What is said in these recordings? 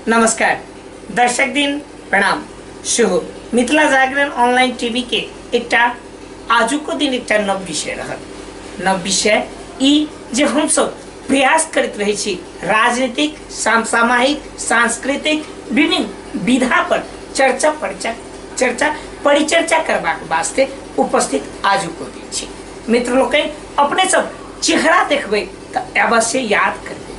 नमस्कार दर्शक दिन प्रणाम शुभ मिथिला जागरण ऑनलाइन टीवी के एकटा आजुको दिन एकटा नव विषय रहत। नव विषय ई जे हमसब प्रयास करैत रहै छी राजनीतिक, समसामयिक, सांस्कृतिक विभिन्न विधा पर चर्चा परिचर्चा चर्चा परिचर्चा करबाक वास्ते उपस्थित आजुको दिन छी। मित्र लोकनि, अपने सब चेहरा देखबै तऽ अवश्य याद करबै,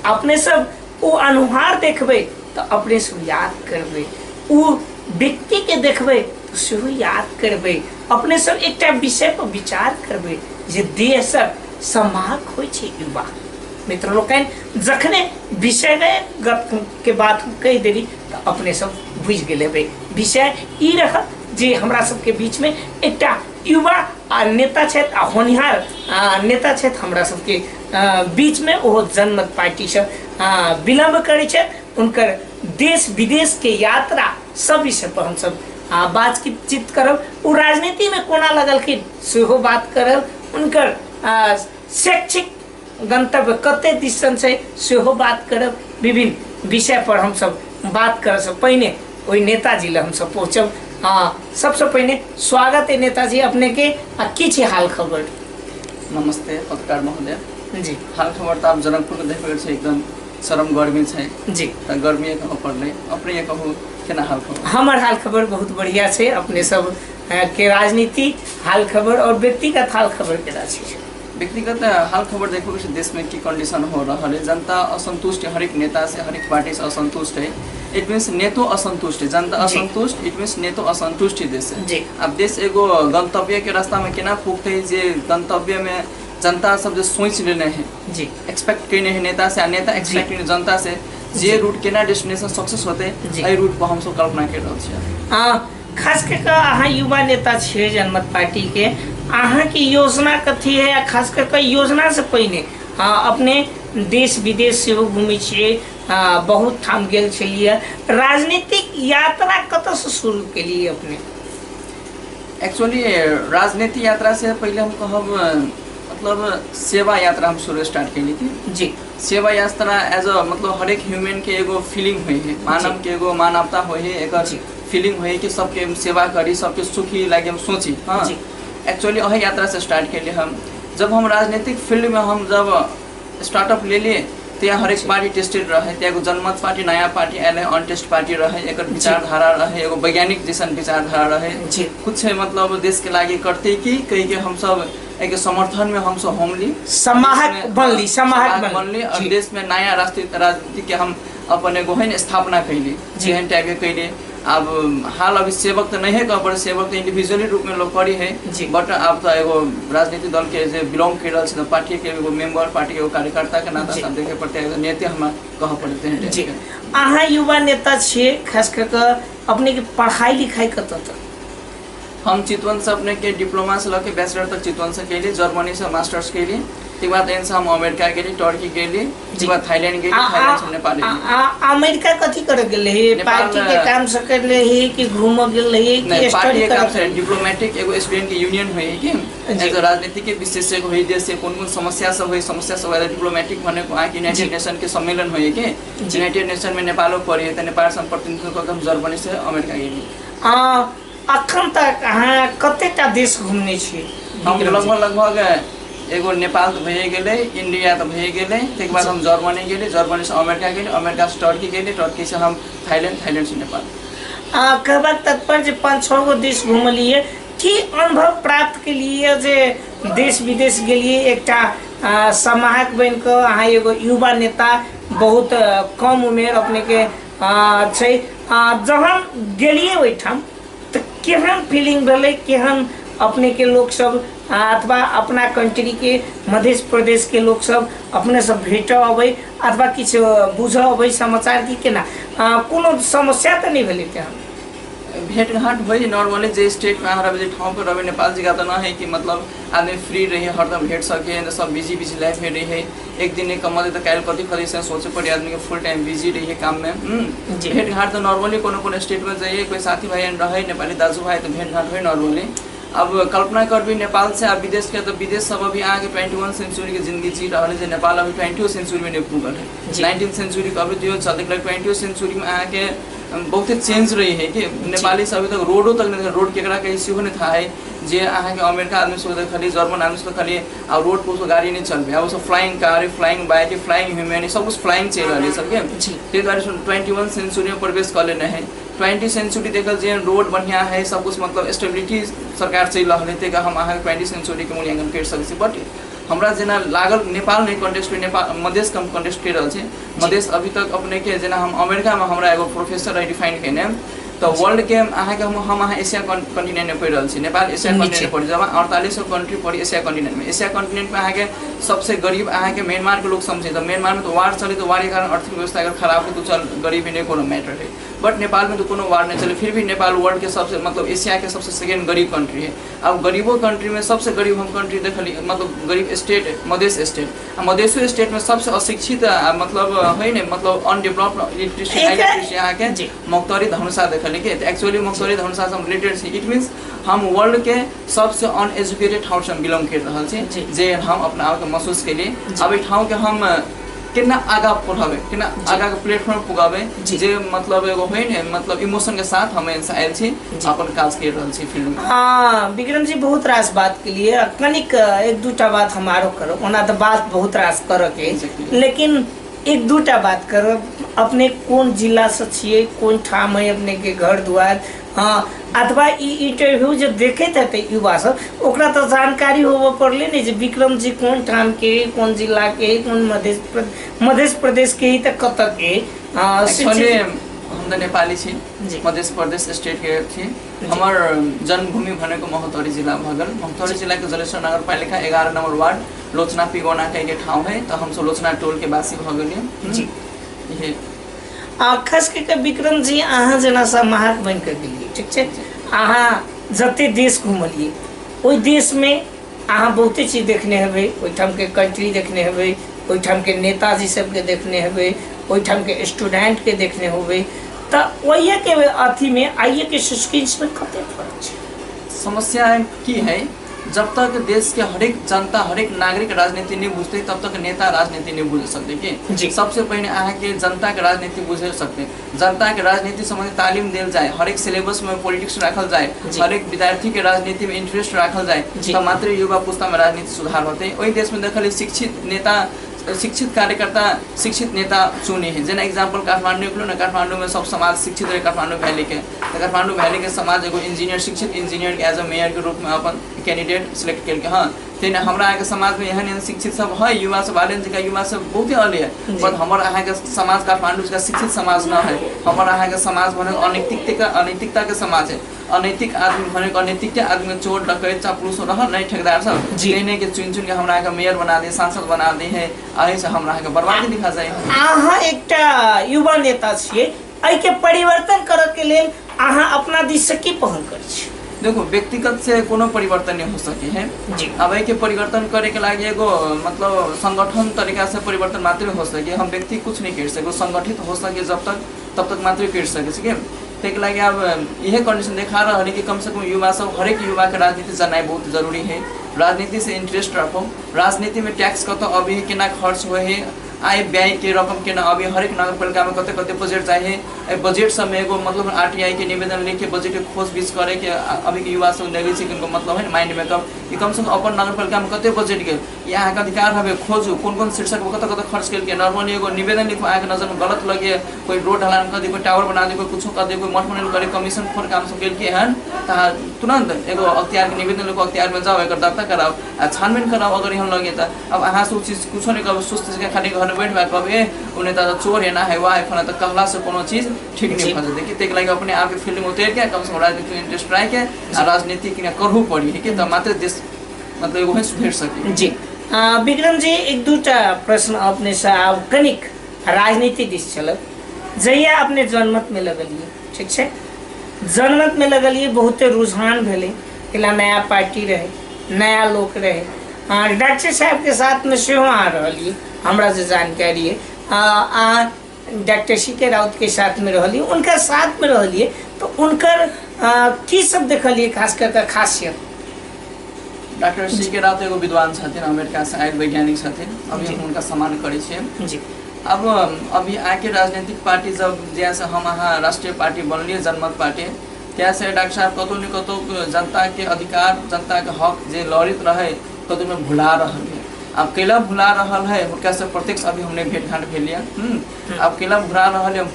अपने सब ओ अनुहार देखबै तऽ अपने सब याद करबै, ओ व्यक्तिके देखबै तऽ सेहो याद करबै। अपने सब एकटा विषय पर विचार करबै जे देशक समाहक होइ छै युवा। मित्र लोकनि, जखने विषय गप के बात हम कहि देली तऽ अपने सब बुझि गेल हेबै। विषय ई रहत जे हमरा सबके बीचमे एकटा युवा आ नेता छथि आ होनिहार नेता छथि हमरा सबके बीचमे, ओहो जनमत पार्टीसँ विलम्ब करै छथि। हुनकर देश विदेश के यात्रा सब विषय पर हमसब बातचीत करब। ओ राजनीतिमे कोना लगलखिन सेहो बात करब, हुनकर शैक्षिक गंतव्य कते दिसन छै सेहो बात करब। विभिन्न विषय पर हमसब बात करब। से पहिने ओहि नेताजी लग हमसब पहुँचब। सबसे पहिने स्वागत है नेताजी अपने के, आ की छै हाल खबर? नमस्ते पत्रकार महोदय जी। हाल खबर तऽ आब जनकपुर में देखबै छै एकदम चरम गर्मी छै जी, तऽ गर्मी कहऽ पड़लै। अपने कहू केना हाल खबर? हमर हाल खबर बहुत बढ़िया छै। अपने सब के राजनीति हाल खबर और व्यक्तिगत हाल खबर केना छै? व्यक्तिगत हाल खबर देखो कि देश में की कंडीशन हो रहा है। जनता असंतुष्ट है, हरेक नेता से हरेक पार्टी से असंतुष्ट है। It means नेतो असंतुष्ट है, जनता असंतुष्ट, it means नेतो असंतुष्ट है देश से। अब देश एगो गंतव्य के रास्ता में केना पुगते जे गंतव्य में जनता सब जे सोच लेने है एक्सपेक्ट कने है नेता से, आ नेता एक्सपेक्ट कने जनता से जे रूट केना डेस्टिनेशन सक्सेस होते एहि रूट पर हमसब कल्पना कर रहल छियै। खास कर के अहाँ युवा नेता छियै जनमत पार्टी के, अहाँ के योजना कथी है? आ खास कर के योजना से पहिने अपने देश विदेश सेहो घूमै छियै, बहुत ठाम गेल छलियै, राजनीतिक यात्रा कतऽ से शुरू केलियै अपने? एक्चुअली राजनीतिक यात्रा से पहले हम कहब मतलब सेवा यात्रा हम शुरू स्टार्ट केली थी सेवा यात्रा एज अ मतलब हरेक ह्यूमन के एगो फीलिंग होइ है, मानव के एगो मानवता होइ है, एकर फीलिंग होइ है कि सबके हम सेवा करी, सबके सुखी लागे हम सोची। हाँ, एक्चुअली वही यात्रा से स्टार्ट केली हम। जब हम राजनीतिक फील्ड में हम जब स्टार्टअप ले लिए तो यहाँ हरेक पार्टी टेस्टेड रहे। तो एगो जनमत पार्टी नया पार्टी आयल है, अनटेस्ट पार्टी रहे, एकर विचारधारा रहे, एगो वैज्ञानिक जैसन विचारधारा रहे। कुछ मतलब देश के लागे करते कि कही के हम सब एक समर्थन में हम सब होमली समाहक बनली, समाहक बनली बनली और देश में नया राष्ट्रीय राजनीति के हम अपन एगो है स्थापना कैली, जेहन टाइप के कैली। अब हाल अभी सेवक तो नहीं है कह पर सेवक तो इंडिविजुअली रूप में लोग करी है, बट अब तो एगो राजनीतिक दल के जे बिलोंग कर रहल छै, पार्टी के एगो मेंबर, पार्टी के एगो कार्यकर्ता के नाता से देखे पड़ते है, नेता हमरा कह पड़ते हैं। जी। अहाँ युवा नेता छियै, खास कर के अपने के पढ़ाई लिखाई कतऽ तक? हम चितवन से अपने के डिप्लोमा से लके बैचलर तक चितवन से कैली, जर्मनी से मास्टर्स कैली, तकर बाद एन से हम अमेरिका गेली, टर्की गेली, तकर बाद थाईलैंड गेली, थाईलैंड से नेपाल गेली। अमेरिका कथी करे गेल रही? पार्टी के काम से कर रही कि घूम गेल रही कि नहीं, पार्टी स्टडी के काम करे? से। डिप्लोमेटिक एगो स्टूडेंट के यूनियन होई कि एज अ राजनीति के विशेषज्ञ होई, देश से कौन कौन समस्या सब होई, समस्या सब डिप्लोमेटिक भनेको आके यूनाइटेड नेशन के सम्मेलन होई कि यूनाइटेड नेशन में नेपालो पड़ी त नेपाल से प्रतिनिधित्व करके हम जर्मनी से अमेरिका गेली। अखन तक अहाँ कतेटा देश घूमने छी? हम लगभग लगभग एगो नेपाल तऽ भइए गेलै, इंडिया तऽ भइए गेलै, ताहिके बाद हम जर्मनी गेली, जर्मनी से अमेरिका गेली, अमेरिका से टर्की गेली, टर्की से हम थाईलैंड, थाईलैंड से नेपाल। कहबाक तात्पर्य जे 5-6 गो देश घुमलियै, की अनुभव प्राप्त केलियै जे देश विदेश गेलियै एकटा समाहक बनि कऽ? अहाँ एगो युवा नेता, बहुत कम उमेर अपनेके छै, जहन गेलियै ओहिठाम तऽ केहन फीलिंग भेलै? केहन अपनेके लोकसब अथवा अपना कंट्रीके मध्य प्रदेशके लोकसब अपने सब भेटऽ अबै अथवा किछु बुझऽ अबै समाचार की केना? कोनो समस्या तऽ नहि भेलै तेहन? भेंट घाट होइ नॉर्मली, जे स्टेट में अहाँ रहबै, जे ठाम पर रहबै, नेपाल जगह तऽ न है कि मतलब आदमी फ्री रही हरदम भेट सके, सब बिजी बिजी लाइफ में रही, एक दिन नहीं कमल तऽ काल्हि कथी खरीद से सोचे पड़ी, आदमी के फुल टाइम बिजी रही काम में। भेंट घाट तऽ नॉर्मली कोनो कोनो स्टेट में जाइए, कोई साथी भाई रहे नेपाली दाजु भाई तऽ भेंट घाट होइ नॉर्मली। अब कल्पना करबी नेपाल से आ विदेश के, तऽ विदेश सब अभी अहाँके 21 सेंचुरी के जिंदगी जी रहल है, जे नेपाल अभी 20 सेंचुरी में नहीं पुगल है। 19 सेंचुरी के अभी जो चलते 20 सेंचुरी में अहाँके बहुते चेंज रही है कि नेपाली से अभी तक रोडो तक नहीं, रोड केकरा कहीं सेहो नहीं था है जे अहाँके अमेरिका आदमी सब देखली, जर्मन आदमी सब देखली, आ रोड पर उसको गाड़ी नहीं चलबे, आ सब flying car, flying bike, flying human, सब कुछ फ्लाइंग चलि रहल है सबके। ताहि दुआरे 21 सेंचुरी में प्रवेश कऽ लेने है। 20 सेंचुरी देखल जे रोड बढ़िया है, सब कुछ मतलब स्टेबिलिटी सरकार चलि रहल है, ताहि हम अहाँके 20 सेंचुरी के मूल्यांकन करि सकै छी। बट हमरा जेना लागल नेपाल नहि कॉन्टेक्स्ट में, नेपाल मधेश कम कॉन्टेक्स्ट करि रहल छै। मधेश अभी तक अपने के जेना हम अमेरिका में हमरा एगो प्रोफेसर रहे डिफाइन केने, तऽ वर्ल्ड के अहाँके हम अहाँ एशिया कॉन्टिनेंट में पढ़ि रहल छी, नेपाल एशिया कॉन्टिनेंट पढ़ि, जब 48 कंट्री पढ़ी एशिया कॉन्टिनेंट में, एशिया कॉन्टिनेंट में अहाँके सबसे गरीब अहाँके म्यांमार के लोग समझे, तऽ म्यांमार में तऽ वार चले, तऽ वार के कारण आर्थिक व्यवस्था अगर खराब है तो चल गरीबी नहीं कोनो मैटर है। बट नेपाल में तो कोनो वार नहीं चले, फिर भी नेपाल वर्ल्ड के सबसे मतलब एशिया के सबसे सेकेंड गरीब कंट्री है। अब गरीबो कंट्री में सबसे गरीब हम कंट्री देखली, मतलब गरीब स्टेट मधेश स्टेट, आ मधेशो स्टेट में सबसे अशिक्षित मतलब है ने, मतलब अनडेवलप्ड इलेक्ट्रिसिटी अहाँके मकतरी धनुषा देखली के, एक्चुअली मकतरी धनुषा से हम रिलेटेड छी। It means हम वर्ल्ड के सबसे अनएजुकेटेड ठाउँ से हम बिलोंग कर रहल छी, जे हम अपना आपके महसूस केलिए। अब एहि ठाउँ के हम केना आगा बढ़ावे, केना आगा के प्लेटफॉर्म पुगावे, जे मतलब एगो होइ ने मतलब इमोशन के साथ हम एनसे आयल छी, अपन काज कर रहल छी फील्ड में। हाँ विक्रम जी बहुत रास बात के लिए कनिक एक दूटा बात हम आरो करब, ओना तऽ बात बहुत रास करऽ के, लेकिन एक दूटा बात करब। अपने कोन जिला से छियै, कोन ठाम है अपने के घर दुआर, हाँ अथवा ई इंटरव्यू जे देखैत हेतै युवा सब, ओकरा तऽ जानकारी होबऽ पड़लै ने जे विक्रम जी कोन ठाम के, कोन जिला के, कोन मध्य प्रदेश के तऽ कतऽ के। एक्चुअली हम तऽ नेपाली छी, मध्य प्रदेश स्टेट के छी। हमर जन्मभूमि भनेको महोत्तरी जिला भऽ गेल। महोत्तरी जिला के जलेश्वर नगरपालिका 11 नंबर वार्ड लोचना पिगोना के एक ठाउँ है, तऽ हमसब लोचना टोल के वासी भऽ गेलियै जी। इहे खास कऽ के विक्रम जी अहाँ जेना समाहक बनि कऽ गेलियै, ठीक छै, अहाँ जते देश घुमलियै ओहि देशमे अहाँ बहुते चीज देखने हेबै, ओहिठामके कंट्री देखने हेबै, ओहिठामके नेताजी सबके देखने हेबै, ओहिठामके स्टूडेंटके देखने होबै, तऽ ओहिके अथीमे आइएके सिचुएशनमे कते फर्क छै? समस्या की है, जब तक देश के हरेक जनता हरेक नागरिक राजनीति नहीं बुझते तब तक नेता राजनीति नहीं बुझ सकते के जी। सबसे पहले अहाँके जनता के राजनीति बुझ सकते, जनता के राजनीति सम्बन्धी तालीम देल जाए, हरेक सिलेबस में पॉलिटिक्स राखल जाए, हरेक विद्यार्थी के राजनीति में इंटरेस्ट राखल जाए, तब मात्र युवा पुस्ता में राजनीति सुधार होते। ओहि देश में देखल शिक्षित नेता, शिक्षित कार्यकर्ता, शिक्षित नेता चुने है। जेना एग्जाम्पल काठमांडू निकलू ने, काठमांडू में सब समाज शिक्षित रहे काठमांडू वैली के, तऽ काठमांडू वैली के समाज एगो इंजीनियर, शिक्षित इंजीनियर के एज अ मेयर के रूप में अपन कैंडिडेट सिलेक्ट केलकै। हाँ तेना हमरा अहाँके समाज में एहन एहन शिक्षित सब है, युवा सब आले जगह युवा सब बहुते आले है, पर हमर अहाँके समाज काठमांडू का शिक्षित समाज न है। हमर अहाँके समाज भने अनैतिकता, अनैतिकता के समाज है। अनैतिक आदमी भने अनैतिक आदमी चोर डकैत चापलूस रहल नहीं ठेकेदार सब तेने के चुन चुन के हमरा के मेयर बना दे, सांसद बना दे है, एहि से हमरा के बर्बादी दिखा जाए। अहाँ एकटा युवा नेता छियै, एहिके परिवर्तन करऽ के लेल अहाँ अपना दिस से की पहल करै छी? देखो व्यक्तिगत से कोनो परिवर्तन नहीं हो सके है जी। अब एहिके परिवर्तन करे के लागि एगो मतलब संगठन तरीका से परिवर्तन मात्र हो सके, हम व्यक्ति कुछ नहीं कर सके, संगठित हो सके जब तक तब तक मात्र कर सके सके। ताहिके लागि अब इहे कंडीशन देखा रहल है कि कम से कम युवा सब हरेक युवा के राजनीति जनाइ बहुत जरूरी है। राजनीति से इंटरेस्ट रखो, राजनीति में टैक्स कतऽ अबै है, केना खर्च होइ है, आय व्यय के रकम केना अबै, हरेक नगरपालिका में कते कते बजट जाइ है, एहि बजट सबमे एगो मतलब आरटीआई के निवेदन लिख के बजट के खोजबीज करे के अभी के युवा सब देखै छै किनको मतलब है माइंड मेकअप कि कम से कम अपन नगरपालिका में कते बजट गेल, ई अहाँके अधिकार हवे, खोजू कोन कोन शीर्षक में कतऽ कतऽ खर्च केलकै। नॉर्मली एगो निवेदन लिखू अहाँके नजर में गलत लगे, कोई रोड ढलान कर दे, कोई टावर बना दे, कोई कुछो कर दे, कोई मठ मनेल करे, कमीशन खोर काम सब केलकै हन, तऽ अहाँ तुरंत एगो अख्तियार के निवेदन लिखू, अख्तियार में जाओ, एकर दर्ता कराओ आ छानबीन कराओ। अगर एहन लगे तऽ अब अहाँ से ओ चीज कुछो नहीं कहब, सुस्त जगह खाली घर में बैठबा कहब ए ओ नेता तऽ चोर है ना है वाह है फलाना, तऽ कहला से कोनो चीज ठीक नहीं भऽ जेतै। कि ताहिके लागि अपने आपके फील्ड में उतरि के कम से कम राजनीति में इंटरेस्ट राखि के आ राजनीति के करहु पड़ी है कि तऽ मात्र देश मतलब एगो है सुधरि सके। जी विक्रम जी एक दूटा प्रश्न अपने से आब कनिक राजनीति दिस चलब। जहिया अपने जनमत में लगलिए, ठीक छै, जनमत में लगलिए बहुते रुझान भेलै, कैला नया पार्टी रहे, नया लोक रहे, डॉक्टर साहब के साथ में सेहो अहाँ रहलिए, हमरा जे जानकारी है, अहाँ डॉक्टर सी के राउत के साथ में रहलिए, उनका साथ में रहलिए, तो उनकर की सब देखलिए खास करके खासियत? डॉक्टर सी के राउत एगो विद्वान छथिन, अमेरिका से आयल वैज्ञानिक छथिन, अभी हम हुनका सम्मान करै छियै। जी। अब अभी आके राजनीतिक पार्टी जब जहाँ हम अहाँ राष्ट्रीय पार्टी बनलियै जनमत पार्टी, त्यहाँ से डॉक्टर साहब कतौ ने कतौ जनता के अधिकार, जनता के हक जे लड़ित रहे कतौ में भुला रहल है। अब कैला भुला रहल है हुनका से प्रत्यक्ष अभी हमने भेंट घाट भेल है। अब कैला भुला रहल है,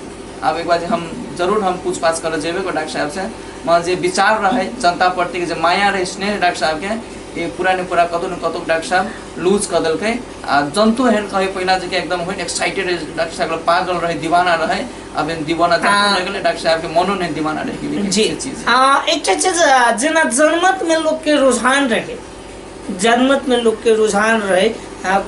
अब एक बार हम जरूर हम पूछपाछ कर जेबे को डॉक्टर साहब से, मगर जे विचार रहे जनता प्रति के जे माया रहे स्नेह डॉक्टर साहब के, ये पूरा ने पूरा कतौ ने कतौ डॉक्टर साहब लूज कर देलकै। आ जनतो एहन कहे पहिला जे एकदम होइन एक्साइटेड रहे डॉक्टर साहब, पागल रहे, दीवाना रहे, अब एहन दीवाना जनतो रह गेलै, डॉक्टर साहब के मनो नहीं दीवाना रह गेलै। जी। से चीज। एकटा चीज जेना जनमत में लोग के रुझान रहे, जनमत में लोग के रुझान रहे,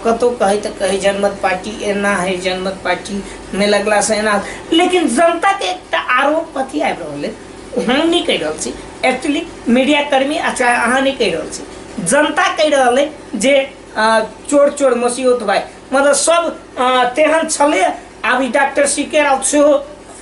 कतौ कहे तऽ कहे जनमत पार्टी एना है, जनमत पार्टी में लगला से एना, लेकिन जनता के एकटा आरोप कथी आबि रहल है, हम नहीं कहि रहल छी, एक्चुअली मीडिया कर्मी आ चाहे अहाँ नहीं कहि रहल छी, जनता कहि रहल है जे चोर चोर मसियौत भाई, मतलब सब तेहन छलै, आब ई डॉक्टर सी के राउत सेहो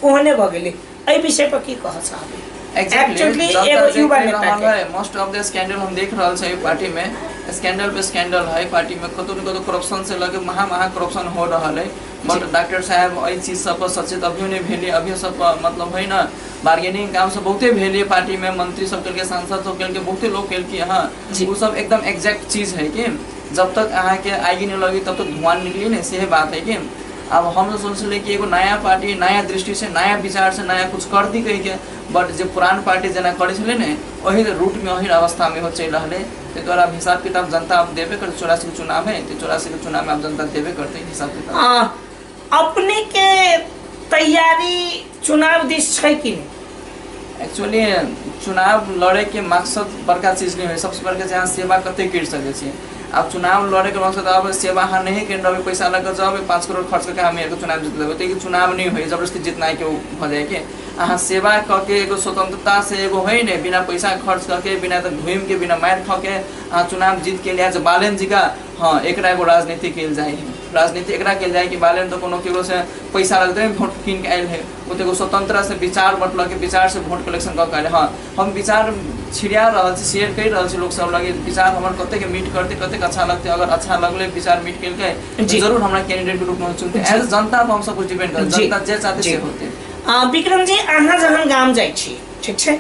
ओहने भऽ गेलै। एहि विषय पर की कहऽ चाहबै? एक्चुअली एगो युवा नेता के मोस्ट ऑफ the scandal हम देख रहल छै पार्टी में, स्कैंडल पे स्कैंडल है पार्टी में, कतौ ने कतौ करप्शन से लगे महा महा करप्शन हो रहल है। बट डॉक्टर साहब एहि चीज सब पर सचेत अभियो नहीं भेलै, अभियो सब पर मतलब है ना बार्गेनिंग काम सब बहुते भेलै पार्टी में, मंत्री सब केलकै, सांसद सब केलकै, बहुते लोग केलकै। हाँ, जी। वो सब एकदम एग्जैक्ट चीज है कि जब तक अहाँ के आगि नहीं लगी तब तक धुआं निकली नहीं, से बात है कि अब हम तो सोचले कि एगो नया पार्टी नया दृष्टि से नया विचार से नया कुछ कर दी कही के, बट जे पुरान पार्टी जेना करै छलै ने ओही रूट में ओही अवस्था में हो चलि रहलै। ताहि दुआरे आब हिसाब किताब जनता आब देबे करतै, 84 के चुनाव है तऽ 84 के चुनाव में आब जनता देबे करतै हिसाब किताब। अपने के तैयारी चुनाव दिस छै कि नहि? एक्चुअली चुनाव लड़े के मकसद बड़का चीज नहीं है, सबसे बड़का चीज अहाँ सेवा कते करि सकै छी। आब चुनाव लड़े के मकसद अब सेवा अहाँ नहीं केने रहबै, पैसा लऽ कऽ जेबै 5 करोड़ खर्च कऽ हम एगो चुनाव जीत लेबै, तऽ ई चुनाव नहीं होइ, जबरदस्ती जितनाइ के भऽ जाइ के। अहाँ सेवा कऽ के एगो स्वतंत्रता से एगो होइ ने, बिना पैसा खर्च कऽ के, बिना तऽ घुमि के, बिना मारि खा के अहाँ चुनाव जीत के लिया जे बालेन जी का, हाँ एकरा एगो राजनीति कयल जाइ है, राजनीति एकरा कयल जाइ कि बालेन तऽ कोनो केकरो से पैसा लगतै वोट कीन के आयल है, ओ तऽ एगो स्वतंत्रता से विचार बटलक, विचार से वोट कलेक्शन कऽ के आयल। हाँ हम विचार छिड़िया रहल छी, शेयर करि रहल छी लोक सब लग, विचार हमर कतेक मीट करतै, कतेक अच्छा लगतै, अगर अच्छा लगलै विचार मीट केलकै जी। जरूर हमरा कैंडिडेट के रूप में चुनतै। जी। एज जनता पर हम सब कुछ डिपेंड करत, जी। जनता जे चाहतै जी। से होतै। विक्रम जी, अहाँ जहन गाम जाइ छी, ठीक छै,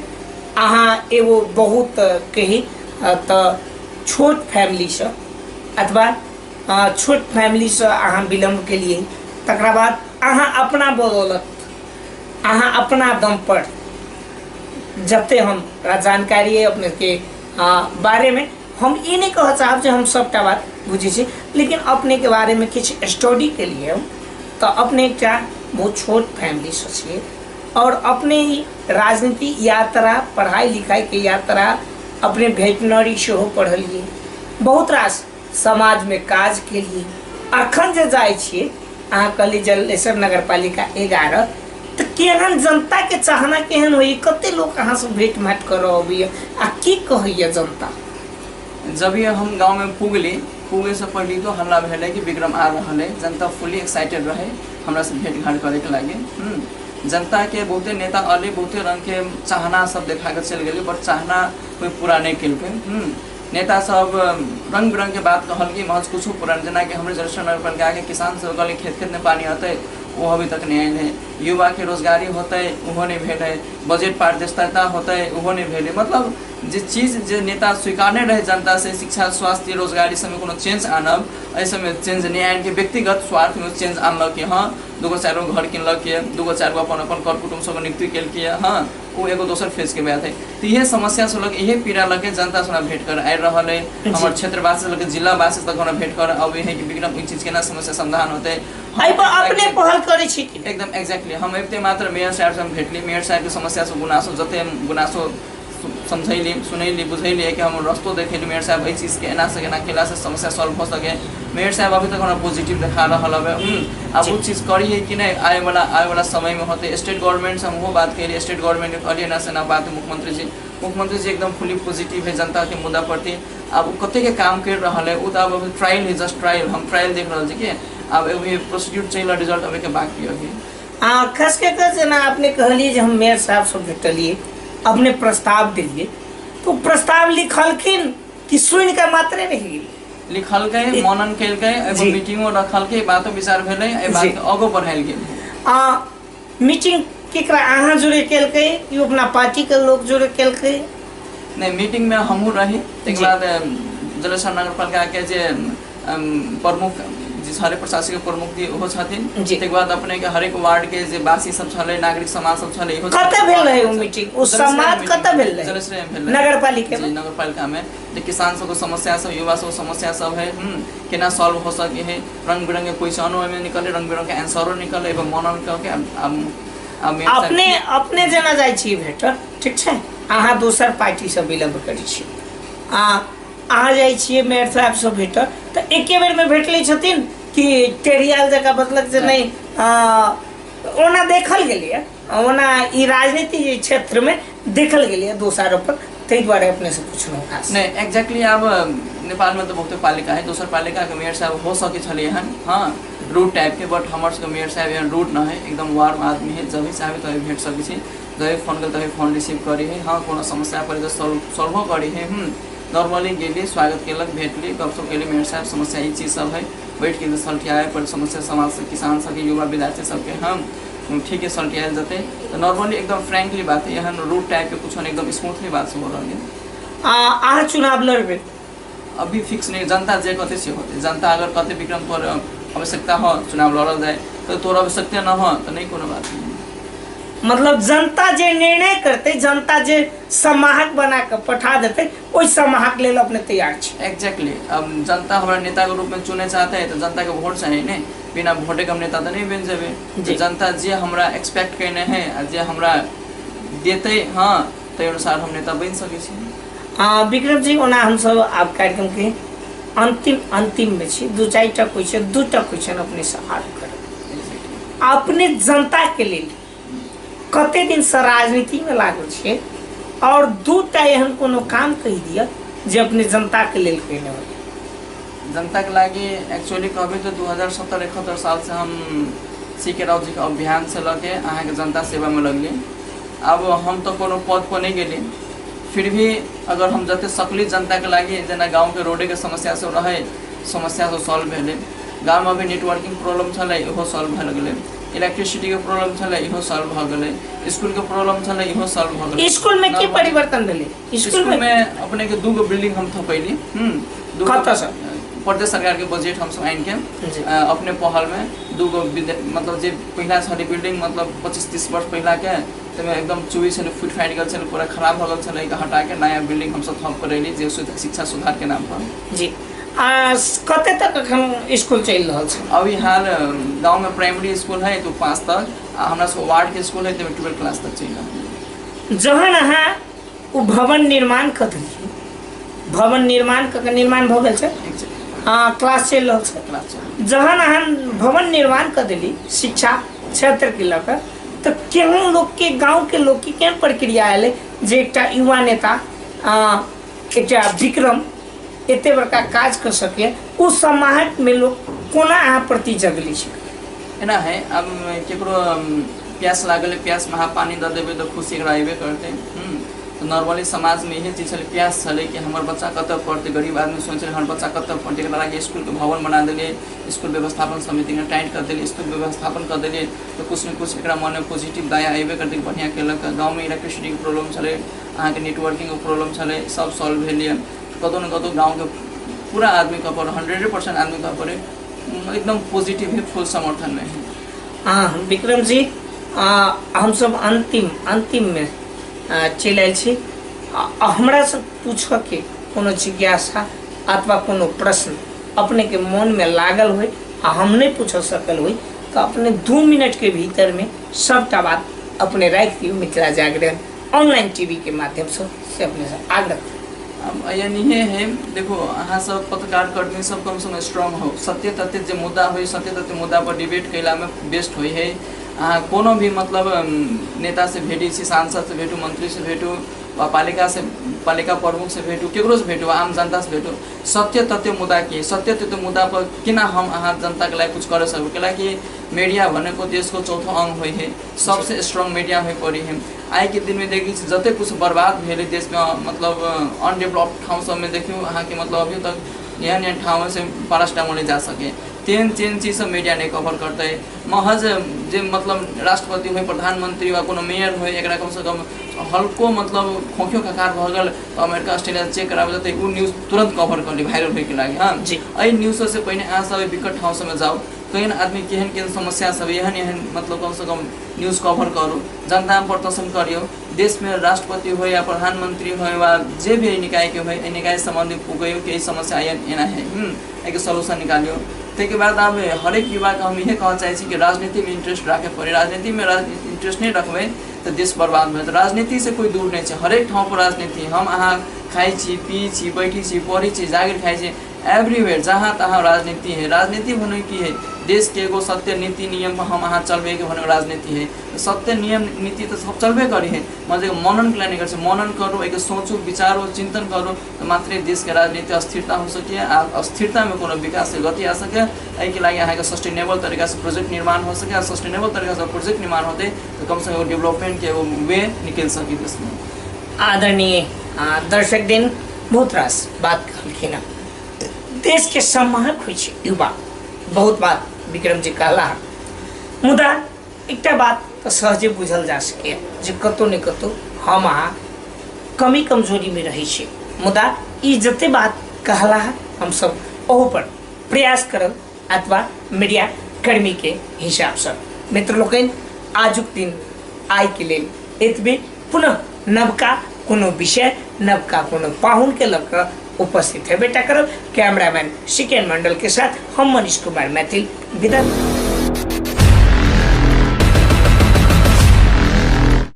अहाँ एगो बहुत कही तऽ छोट फैमिलीसँ अथवा छोट फैमिलीसँ अहाँ बिलोंग केलियै, तकरा बाद अहाँ अपना बदौलत, अहाँ अपना दम पर, जते हमरा जानकारी अइ अपनेके बारेमे, हम ई नहि कहऽ चाहब जे हम सबटा बात बुझै छी, लेकिन अपनेके बारेमे किछु स्टडी केलियै हम, तऽ अपने एकटा बहुत छोट फैमिलीसँ छियै और अपने ही राजनीति यात्रा, पढ़ाई लिखाई के यात्रा, अपने वेटनरी सेहो पढ़लियै, बहुत रास समाजमे काज केलियै। अखन जे जाइ छियै, अहाँ कहलियै जलेसर नगरपालिका 11, तऽ केहन जनताके चाहना केहन होइए, कते लोक अहाँसँ भेंट घाट करऽ अबैए आ की कहैए जनता? जब ये हम गाँव में पुगली, पुगे से पहले तो हल्ला भेलै कि विक्रम आ रहल है, जनता फुली एक्साइटेड रहे हमरा से भेंट घाट करे के लागे। जनता के बहुते नेता अले, बहुते रंग के चाहना सब देखा के चलि गेलै, बट चाहना कोई पूरा नहीं केलकै। नेता सब रंग बिरंग के बात कहलकै, महज कुछो पूरा नहीं। जेनाकि हमरे जलेश्वर नगरपालिका के किसान सब कहलकै खेत खेत में पानी अतै, वो अभी तक नहीं आयल है। युवा के रोजगारी होतै ओहो नहीं भेल है, बजट पारदर्शिता होतै ओहो नहीं भेल है। मतलब जे चीज जे नेता स्वीकारने रहे जनता से, शिक्षा स्वास्थ्य रोजगारी सबमे कोनो चेंज आनब, एहि सबमे चेंज नहीं आनि के व्यक्तिगत स्वार्थ में चेंज आनलक कि हाँ 2 4 गो घर किनलक, 2 4 गो अपन अपन कर कुटुम्ब सबके नियुक्ति केलकै, हाँ ओ एगो दोसर फेज के बात है। तो इहे समस्या से लग, इहे पीड़ा लगे जनता से भेंट कर आबि रहल है, हमर क्षेत्रवासी से लगे जिलावासी तक हमरा भेंट कर अबै है कि विक्रम ई चीज केना समस्या समाधान होतै। एहि पर अपने पहल करै छी कि? एकदम एक्जैक्टली, हम अबिते मात्र मेयर साहब से हम भेटली, मेयर साहब के समस्या से गुनासो जते गुनासो समझैली, सुनैली, बुझैली कि हम रस्तो देखेली मेयर साहब एहि चीज के एना से एना केला से समस्या सॉल्व हो सके। मेयर साहब अभी तक हमरा पॉजिटिव देखा रहल हवे। अब ओ चीज करी है कि नहीं आए वाला समय में होते। स्टेट गवर्नमेंट से हम वो बात कैली, स्टेट गवर्नमेंट के कहलिए एना से एना बात, मुख्यमंत्री जी एकदम फुली पॉजिटिव है जनता के मुद्दा प्रति। अब कते के काम कर रहल है उ तो अब ट्रायल है, जस्ट ट्रायल, हम ट्रायल देख रहल छी कि अब अभी प्रोसीड्यूर चलि रहल, रिजल्ट अबै के बाकी अभी। खास कऽ कऽ जेना अपने कहलिए जे हम मेयर साहब से भेटलिए, अपने प्रस्ताव दिलिए, तो प्रस्ताव लिखलखिन कि सुनि कऽ मात्रे रहि गेलियै? लिखलकै, मनन केलकै, एगो मीटिंगो रखलकै, बातो विचार भेलै, एहि बात के आगो बढ़ायल गेल। आ मीटिंग केकरा अहाँ जोड़े केलकै कि अपना पार्टी के लोक जोड़े केलकै? नहीं, मीटिंग में हमहूँ रही। ताहिके बाद जलेश्वर नगरपालिका के जे प्रमुख जे छलै, प्रशासकीय प्रमुख जी ओहो छथिन। ताहिके बाद अपने के हरेक वार्ड के जे वासी सब छलै, नागरिक समाज सब छलै, इहो। कतऽ भेल रहै ओ मीटिंग, ओ समाज कतऽ भेल रहै? जलेश्वरे में भेल रहै। नगरपालिका में? जी, नगरपालिका में, जे किसान सबके समस्या सब, युवा सबके समस्या सब है, केना सॉल्व हो सके है, रंग बिरंग के क्वेश्चनो ओहिमे निकले, रंग बिरंग के आंसरो निकले, एगो मनन कऽ के आब मेयर साहब। अपने अपने जेना जाइ छी भेटल, ठीक छै, अहाँ दोसर पार्टीसँ बिलोंग करै छी आ अहाँ जाइ छियै मेयर साहबसँ भेटल, तऽ एके बेरमे भेट लै छथिन कि टेरियाल जकाँ बदलक जे नहि? ओना देखल गेलैए, ओना ई राजनीति जे क्षेत्रमे देखल गेलैए दोषारोपण, ताहि दुआरे अपनेसँ पुछलहुँ खास। नहीं, एग्जैक्टली आब नेपाल में तो बहुते पालिका है, दोसर पालिका के मेयर साहब हो सके छलै हन, हाँ, रूड टाइप के, बट हमर सबके मेयर साहब एहन रूड न है, एकदम वार्म आदमी है। जब भी चाहबे तभी भेट सकै छी, जब भी फोन कर तभी फोन रिसीव करी है। हाँ, कोनो समस्या पड़े तऽ सॉल्वो करी है। नॉर्मली गेली, स्वागत केलक, भेटली, गपशप केली, मेयर साहब समस्या ई चीज सब है, बैठ के सलटियाए पर समस्या समाज से, किसान सबके, युवा विद्यार्थी सबके, हम ठीक है सलटियायल जेतै। तऽ नॉर्मली एकदम फ्रैंकली बात है, एहन रूड टाइप के कुछ नहीं, एकदम स्मूथली बात से हो रहल है। आ अहाँ चुनाव लड़बै? अभी फिक्स नहीं, जनता जे कहते से होते। जनता अगर कहते विक्रम तोर आवश्यकता हो चुनाव लड़ल जाए तो तोर आवश्यकता न हो तो नहीं, कोनो बात नहीं। मतलब जनता जे निर्णय करते, जनता जे समाहक बना के पठा देते, ओहि समाहक लेल अपने तैयार छी? एग्जैक्टली। अब जनता हमरा नेता के रूप में चुने चाहते है तो जनता के वोट चाहिए ने, बिना वोटे के हम नेता तो नहीं बन जेबै। जनता जे हमरा एक्सपेक्ट केने है आ जे हमरा देते, हाँ, ताहि अनुसार हम नेता बनि सकै छी। विक्रम जी, ओना हमसब आब कार्यक्रम के अंतिम अंतिम में छी, दू चारि टा क्वेश्चन, दू टा क्वेश्चन अपने से आर करब। अपने जनता के लेल कते दिन से राजनीति में लागल छियै और दू टा एहन कोनो काम कहि दिअ जे अपने जनता के लेल कयने होय। जनता के लागि एक्चुअली कहबै तऽ 2070-71 साल से हम सी के राउत जी के अभियान से लऽ के अहाँके जनता सेवा में लगली। आब हम तऽ कोनो पद पर नहीं गेली, फिर भी अगर हम जते सकली जनता के लागि, जेना गाँव के रोडे के समस्या सब रहे, समस्या सब सॉल्व भेलै। गाँव में अभी नेटवर्किंग प्रॉब्लम छलै, इहो सॉल्व भऽ गेलै। इलेक्ट्रिसिटी के प्रॉब्लम छलै, इहो सॉल्व भऽ गेलै। स्कूल के प्रॉब्लम छलै, इहो सॉल्व भऽ गेलै। स्कूल में की परिवर्तन भेलै स्कूल स्कूल में? में अपने के दूगो बिल्डिंग हम थपैली, दूगो। कतऽसँ? प्रदेश सरकार के बजट हमसब आनि के अपने पहल में दूगो मतलब जे पहिला छलै बिल्डिंग, मतलब 25-30 वर्ष पहिला के, ताहिमे एकदम चुई छलै, फुटि फाटि गेल छलै, पूरा खराब भऽ गेल छलै, हटा के नया बिल्डिंग हमसब थप करेली जे शिक्षा सुधार के नाम पर। जी, आ कते तक अखन स्कूल चलि रहल छै? अभी हाल गाँव में प्राइमरी स्कूल है तो 5 तक, आ हमरा सब वार्ड के स्कूल है तो 12 क्लास तक चलि रहल। जहन अहाँ ओ भवन निर्माण कऽ देलियै, भवन निर्माण कऽ के निर्माण भऽ गेल छै, क्लास चलि रहल छै? क्लास चलि। जहन अहाँ भवन निर्माण कऽ देली शिक्षा क्षेत्रके लऽ कऽ, तऽ केहन लोकके, गाँवके लोकके केहन प्रक्रिया एलै जे एकटा युवा नेता, एकटा विक्रम एते बड़का काज कऽ सकैए? ओ समाजमे लोक कोना अहाँ प्रति जगली छै? एना है, अब केकरो प्यास लागल है, प्यास में अहाँ पानी दऽ देबै तऽ खुशी एकरा अयबे करतै। तऽ नॉर्मली समाजमे इहे चीज छलै, प्यास छलै कि हमर बच्चा कतऽ पढ़तै। गरीब आदमी सोचै हमर बच्चा कतऽ पढ़तै, एकरा लागि स्कूलके भवन बना देलियै, स्कूल व्यवस्थापन समितिके टाइट कऽ देलियै, स्कूल व्यवस्थापन कऽ देलियै, तऽ किछु ने किछु एकरा मनमे पॉजिटिव दया अयबे करतै, बढ़िआँ केलक। गाँवमे इलेक्ट्रिसिटीके प्रॉब्लम छलै, अहाँके नेटवर्किंगके प्रॉब्लम छलै, सब सॉल्व भेल यऽ। कतहु ने कतहु गाँवके पूरा आदमी कऽ पड़ै, 100% आदमी कऽ पड़ै, एकदम पॉजिटिव है, फुल समर्थन में है। हाँ विक्रम जी, हमसब अंतिम अंतिम में चलि आयल छी। हमरा से पूछऽ के कोनो जिज्ञासा अथवा कोनो प्रश्न अपने के मन में लागल होय आ हम नहीं पूछ सकल होय, तो अपने 2 मिनट के भीतर में सबटा बात अपने राखि दियौ मिथिला जागरण ऑनलाइन टीवी के माध्यम से अपने से आग्रह। अब एनाहिए है, देखो अहाँ सब पत्रकार कर्मी सब कम से कम स्ट्रांग हो, सत्य तथ्य जे मुद्दा होइ, सत्य तथ्य मुद्दा पर डिबेट कैलामे बेस्ट होइ है। अहाँ कोनो भी मतलब नेता से भेटी छी, सांसद से भेटू, मंत्री से भेटू, वा पालिका से, पालिका प्रमुख से भेटू, केकरो से भेटू, आम जनता से भेटू, सत्य तथ्य मुद्दा की, सत्य तथ्य मुद्दा पर केना हम अहाँ जनता के लागि कुछ कर सकू, कैलाकि मीडिया भनेको देशको चौथो अंग होइ है, सबसे स्ट्रांग मीडिया होइ पड़ी है। आइके दिनमे देखै छी जते कुछ बर्बाद भेलै देशमे, मतलब अनडेवलप्ड ठाउँ सबमे देखियौ अहाँके, मतलब अभियो तक एहन एहन ठाउँ से पैरासिटामोल नहि जा सके, तेहन तेहन चीज सब मीडिया नहि कवर करतै। महज जे मतलब राष्ट्रपति होइ, प्रधानमंत्री वा कोनो मेयर होइ, एकरा कमसँ कम हल्को मतलब खोखियो खखार भऽ गेल तऽ अमेरिका ऑस्ट्रेलिया चेक कराबऽ जेतै, ओ न्यूज तुरन्त कवर कऽ ली, वायरल होइके लागि। हँ जी। एहि न्यूज सबसँ पहिने अहाँ सब विकट ठाउँ सबमे जाउ, केहन आदमी केहन केहन समस्या सब एहन एहन मतलब कमसँ कम न्यूज कवर करू, जनतामे प्रदर्शन करियौ। देशमे राष्ट्रपति होइ या प्रधानमंत्री होइ वा जे भी एहि निकायके होइ, एहि निकाय सम्बन्धी पुगैयौ कि एहि समस्या एना है, एहिके सॉल्यूशन निकालियौ। ताहिके बाद आब हरेक युवाके हम इहे कहऽ चाहै छी कि राजनीतिमे इंट्रेस्ट राखै पड़ै। राजनीतिमे इंट्रेस्ट नहि रखबै तऽ देश बर्बाद भऽ जेतै। राजनीतिसँ कोइ दूर नहि छै, हरेक ठाउँपर राजनीति। हम अहाँ खाइ छी, पी छी, बैठै छी, पढ़ै छी, जागिर खाइ छी, एवरीवेयर जहाँ तहाँ राजनीति है। राजनीति भने की है? देश के एगो सत्य नीति नियम पर हम अहाँ चलबे के भने राजनीति है। सत्य नियम नीति तऽ सब चलबे करी है, मगर मनन के लिए नहीं। मनन करू, एक सोचू, विचारू, चिंतन करू तऽ मात्रे देश के राजनीति अस्थिरता हो सके आ अस्थिरता में कोनो विकास के गति आ सके। एहिके लागि अहाँके सस्टेनेबल तरीका से प्रोजेक्ट निर्माण हो सके आ सस्टेनेबल तरीका से प्रोजेक्ट निर्माण होते तऽ कम से कम डेवलपमेंट के एगो वे निकलि सके देश में। आदरणीय दर्शक दिन बहुत रास बात कहलखिन हँ। देश के सम्मानक होइ छै युवा, बहुत बात विक्रम जी कहला, मुदा एकटा बात तऽ सहजे बुझल जा सकैए जे कतहु ने कतहु हम अहाँ कमी कमजोरीमे रहै छी, मुदा ई जते बात कहला हमसब ओहू पर प्रयास करब अथवा मीडिया कर्मी के हिसाबसँ। मित्र लोकनि, आजुक दिन आइके लेल एतबे। पुनः नवका कोनो विषय, नवका कोनो पाहुनके लऽ कऽ उपस्थित हेबेटा करब। कैमरामैन सिकेन मंडल के साथ हम मनीष कुमार मैथिल विदा।